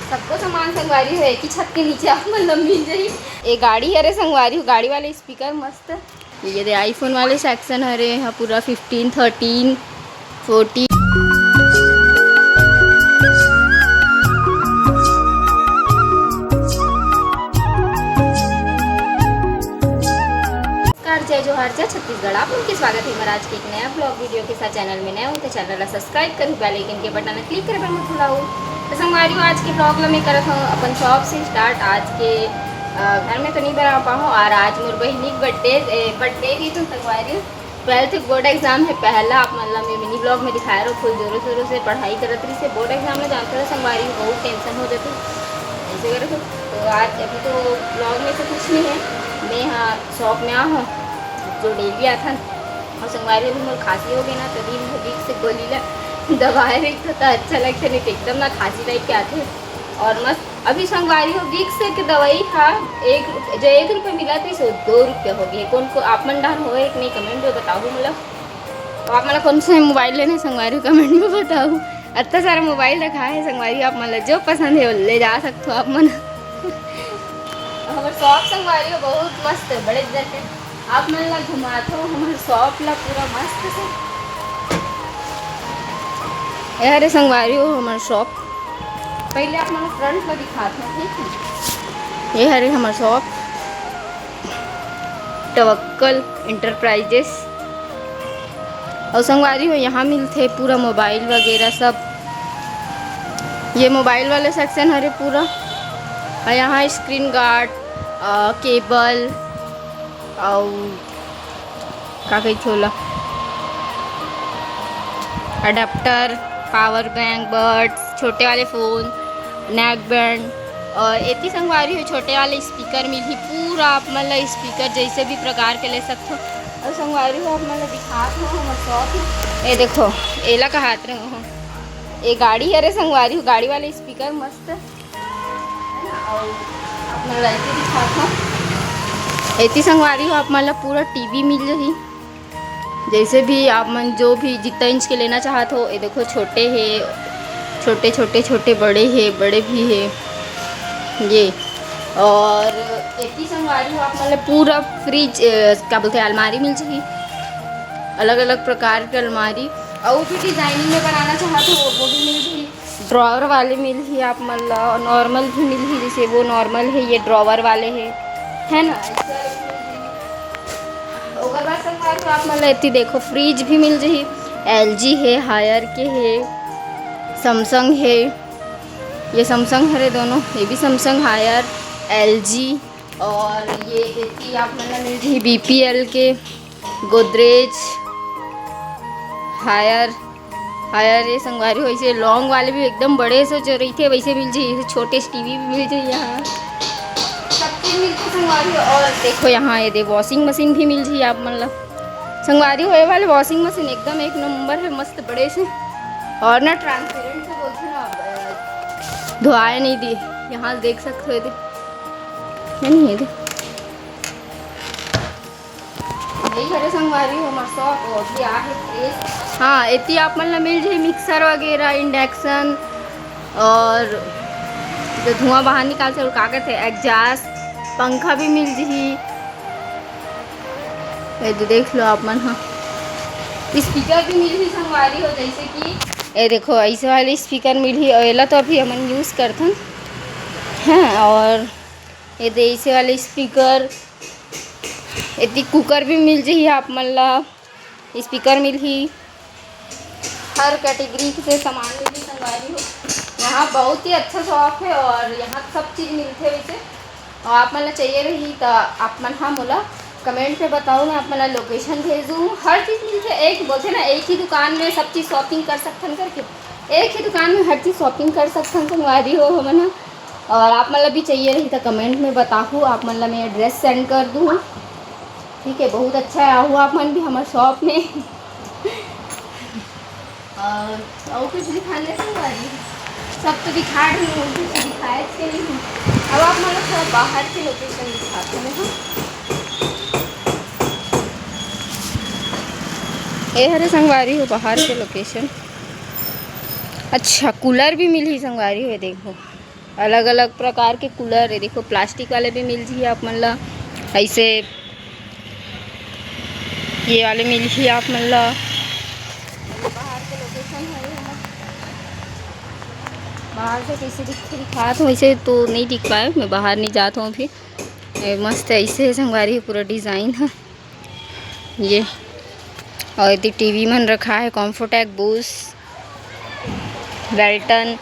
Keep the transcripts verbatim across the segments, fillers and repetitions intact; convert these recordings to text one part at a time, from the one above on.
सबको सामान संगवारी हो एक ही छत के नीचे आप मन ला मिल जाही। ए गाड़ी हरे संगवारी हो, गाड़ी वाले स्पीकर मस्त। ये दे iPhone वाले सेक्शन हरे, यहाँ पूरा फिफ्टीन, थर्टीन, फोर्टीन। नमस्कार, जय जोहार, जय छत्तीसगढ़। आप लोग के स्वागत है हमारे आज के एक नया ब्लॉग वीडियो के साथ। चैनल में नया हो तो चैनल ला सब्सक्राइब करू, बेल आइकन के बटन ला क्लिक करे बर मत भुलाओ। तो संगवारी हो, आज के ब्लॉग ला मैं करत हूँ अपन शॉप से स्टार्ट। आज के अ, घर में तो नहीं बना पाऊँ और आज मोर बहिनी के बर्थडे, बर्थडे भी तो संगवारी हो, ट्वेल्थ बोर्ड एग्जाम है पहला। आप मन ला मैं मिनी ब्लॉग में दिखाए रहो, फुल जोरों शोरों से पढ़ाई करत रही से। बोर्ड एग्जाम में जानते हो संगवारी हो, बहुत टेंशन हो जाती है ऐसे करे तो। तो आज अभी तो ब्लॉग में से कुछ नहीं है, मैं यहाँ शॉप में आ हूँ जो डेली आथन। और संगवारी अभी मोर खांसी हो गई ना, तो दिन भर Vicks से गोली ला दबाए रही तो, तो अच्छा लगता नहीं तो एकदम ना खांसी टाइप के आते। और मस्त अभी संगवारी हो, Vicks के दवाई हा एक जो एक रुपये मिला थी सो दो रुपये हो गए। कौन को आप मन डान हो एक नहीं कमेंट में बताओ। मतलब तो आप मन कौन से मोबाइल लेने संगवारी हो कमेंट में बताओ। इतना सारा मोबाइल रखा है संगवारी, आप मन ला जो पसंद है वो ले जा सकते हो आप मन। हमारे शॉप संगवारी हो बहुत मस्त है, बड़े जन है। आप मन ला घुमात हो हमारे शॉप ला पूरा मस्त से। ये हरे संगवारी हो हमारे शॉप, पहले आप मन फ्रंट ला दिखात हो, ठीक है। ये हरे हमारे शॉप टवक्कल इंटरप्राइजेस। और संगवारी हो यहाँ मिलथे पूरा मोबाइल वगैरह सब। ये मोबाइल वाले सेक्शन हरे पूरा। और यहाँ स्क्रीन गार्ड, केबल और का कही छोला, अडेप्टर, पावर बैंक, बड्स, छोटे वाले फ़ोन, नेक बैंड। और एती संगवारी हो छोटे वाले स्पीकर मिलही। पूरा आप मन ला स्पीकर जैसे भी प्रकार के ले सकते हो। और संगवारी हो आप मन ला दिखात हो हमर शॉप में। ये देखो, एला कहात रहो हो, ये गाड़ी हरे संगवारी हो, गाड़ी वाले स्पीकर मस्त है ना। और आप मन ला एती दिखात हो, एती संगवारी हो आप मन ला पूरा टीवी मिल जाही। जैसे भी आप मन जो भी जितना इंच के लेना चाहत हो, ये देखो छोटे है, छोटे छोटे छोटे बड़े है, बड़े भी है ये। और एती संगवारी हो आप मन ला पूरा फ्रिज, अ, क्या बोलते हैं, अलमारी मिल जाही, अलग अलग प्रकार के अलमारी। और भी डिजाइनिंग में बनाना चाहत हो वो भी मिल जाही। ड्रॉवर वाले मिलही आप मन ला, नॉर्मल भी मिलही, जैसे वो नॉर्मल है, ये ड्रॉवर वाले है, है ना। ओकर बाद संगवारी हो आप मन ला एती देखो फ्रिज भी मिल जाही। एलजी है, हायर के है, सैमसंग है, ये सैमसंग हरे दोनों, ये भी सैमसंग हायर, एलजी। और ये एती आप मन ला मिल जाही बीपीएल के, गोदरेज, हायर, हायर ये संगवारी हो, ऐसे लॉन्ग वाले भी एकदम बड़े से जो रहिथे वैसे मिल जाही, ऐसे छोटे से टीवी भी मिल जाही यहाँ। सब चीज मिलथे संगवारी हो। और देखो यहाँ ये दे वॉशिंग मशीन भी मिल जाही आप मन ला। संगवारी हो ये वाले वॉशिंग मशीन एकदम एक नंबर है, मस्त बड़े से। और ना ट्रांसपेरेंट से बोलथे ना, अ, धोआए नहीं दे। यहाँ देख सकते हो ये दे, है नहीं ये दे। यही हरे संगवारी हो हमर शॉप, वो भी आ है फ्रेश। हाँ, एती आप मन ला मिल जाही मिक्सर वगैरह, इंडक्शन और जो धुआं बाहर निकालथे, का कहते हैं, एग्जॉस्ट, पंखा भी मिल जाही। ये दे देख लो आप मन, हाँ, स्पीकर भी मिलही संगवारी हो, जैसे कि ये देखो ऐसे वाले स्पीकर मिलही, और एला तो अभी हमन यूज़ करथन, हाँ। और ये दे ऐसे वाले स्पीकर, एती कुकर भी मिल जाही आप मन ला, स्पीकर मिलही, हर कैटेगरी से सामान मिलही संगवारी हो। यहाँ बहुत ही अच्छा शॉप है और यहाँ सब चीज़ मिलथे वैसे। और आप मन ला चाहिए रही तो आप मन, हाँ, मोला कमेंट पे बताओ, मैं आप मन ला लोकेशन भेज दूँ। हर चीज़ मिलथे, एक बोलथे ना, एक ही दुकान में सब चीज़ शॉपिंग कर सकथन करके, एक ही दुकान में हर चीज़ शॉपिंग कर सकथन संगवारी हो हमन ह। और आप मन ला भी चाहिए रही तो कमेंट में बताहू, आप मन ला मैं एड्रेस सेंड कर दूँ। ठीक है, बहुत अच्छा है, आहू आप मन भी हमर शॉप में। और, और कुछ दिखाने से वाली सब तो दिखा रही हूँ, कुछ दिखाए के नहीं हूँ। अब आप मन ला थोड़ा बाहर के लोकेशन दिखाते हैं, हाँ। ये हरे संगवारी हो बाहर के लोकेशन। अच्छा, कूलर भी मिलही संगवारी हो, देखो। अलग-अलग प्रकार के कूलर हे, देखो plastic वाले भी मिल जही आप मन ला, ऐसे ये वाले मिल जही आप मन ला। बाहर के location हे ये हमर, बाहर से कैसे दिख, दिखात हूँ, ऐसे तो नहीं दिख पाए, मैं बाहर नहीं जात हूँ अभी। ये मस्त ऐसे हे संगवारी, पूरा design हे। ये, और एती टीवी मन रखा हे, कॉम्फोटेक, बूस, वेल्टन,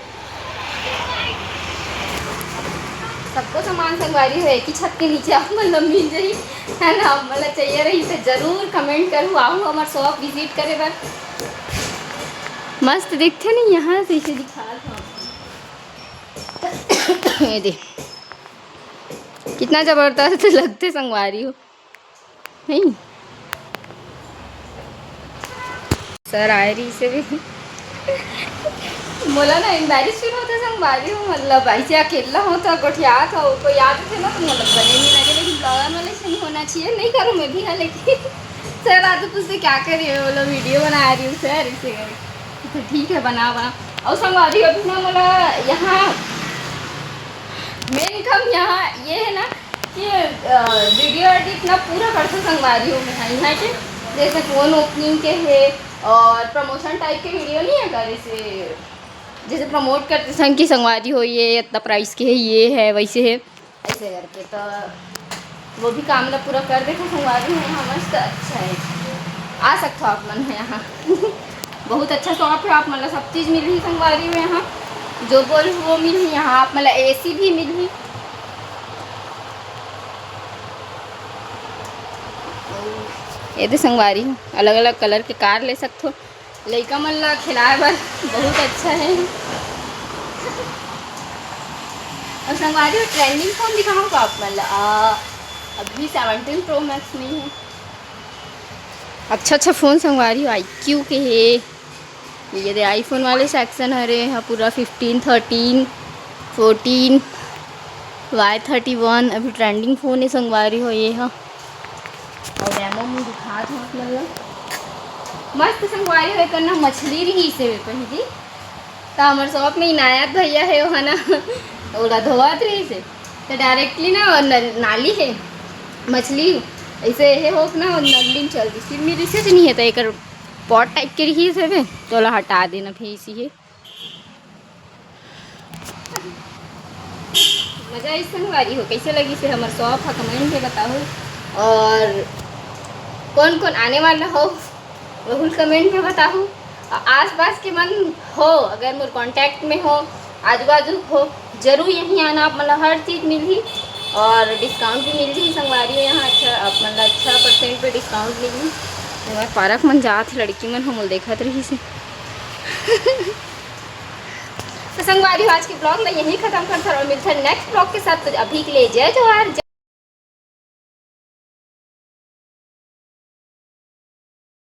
सबको सामान संगवारी हो एक ही छत के नीचे आप मन ला मिल जाही, है ना। आप मन ला चाहिए रही तो जरूर comment करू, आहू हमर shop visit करे बर। मस्त दिखथे नहीं, यहाँ से इसे दिखा दो। ये दे, कितना जबरदस्त लगथे संगवारी हो। नहीं, सर आए रहिसे भी। मोला ना embarrass feel होथे संगवारी हो, मतलब ऐसे अकेला हो तो गोठियात हो, कोई याद रखे ना तो मतलब बने नहीं लगे, लेकिन blogger वाले से नहीं होना चाहिए, नहीं करूँ मैं भी, हाँ, लेकिन सर आते पूछते क्या कर रही हो, बोलो video बना रही हूँ सर, इसे करके। तो ठीक है, बना बना। और संगवारी अभी ना मोला यहाँ main काम यहाँ ये है ना कि video edit ना पूरा करथे संगवारी हो मैं, यहाँ के जैसे phone opening के है और promotion type के video नहीं है करे से, जैसे promote करथे संग की संगवारी हो ये इतना price के है, ये है, वैसे है, ऐसे करके तो वो भी काम ला पूरा कर देथे संगवारी हो यहाँ मस्त, अच्छा है, आ सकते हो आप मन यहाँ। बहुत अच्छा shop है, आप मन ला सब चीज़ मिलही संगवारी हो यहाँ, जो बोल वो मिलही यहाँ, आप मन ला AC भी मिलही। ये दे संगवारी हो, अलग-अलग colour के car ले सकथो, लइका मन ला खिलाए बर बहुत अच्छा है। और संगवारी हो, trending phone दिखाऊँ का आप मन ला? आ, अभी seventeen Pro Max नहीं है। अच्छा अच्छा phone संगवारी हो, IQ के है। ये दे iPhone वाले section हरे, हाँ, पूरा fifteen, thirteen, fourteen, Y thirty one अभी trending phone है संगवारी हो ये, हाँ। और demo में दिखात हूँ आप मन ला। मस्त संगवारी हो, एकर ना मछली रहिसे कहीं जी। तो हमर shop में इनायत भैया है, वो है ना, ओला धोवत रहिसे। तो directly ना, और न-, नाली है, मछली ऐसे हे होत ना, और नली में चल दी, सिर में रिसे नहीं है, तो एकर pot type के रहिसे, तो ओला हटा देना फिर इसी है। मजा आई संगवारी हो, कैसे लगिसे हमर shop ह, comment में बताहू। और कौन कौन आने वाला हो, वहू comment में बताहू। और आसपास के मन हो, अगर मोर contact में हो, आजू बाजू हो, जरूर यहीं आना, आप मन ला हर चीज़ मिलही और discount भी मिल जाही संगवारी हो। यहाँ अच्छा, आप मन ला अच्छा percent पे discount मिलही। तो मैं park मन जात हे, लड़की मन हमन देखत रहिसे। तो संगवारी हो, आज के vlog ला यहीं खत्म करथन और मिलथन next vlog के साथ। तो अभी के लिए जय जोहार, जय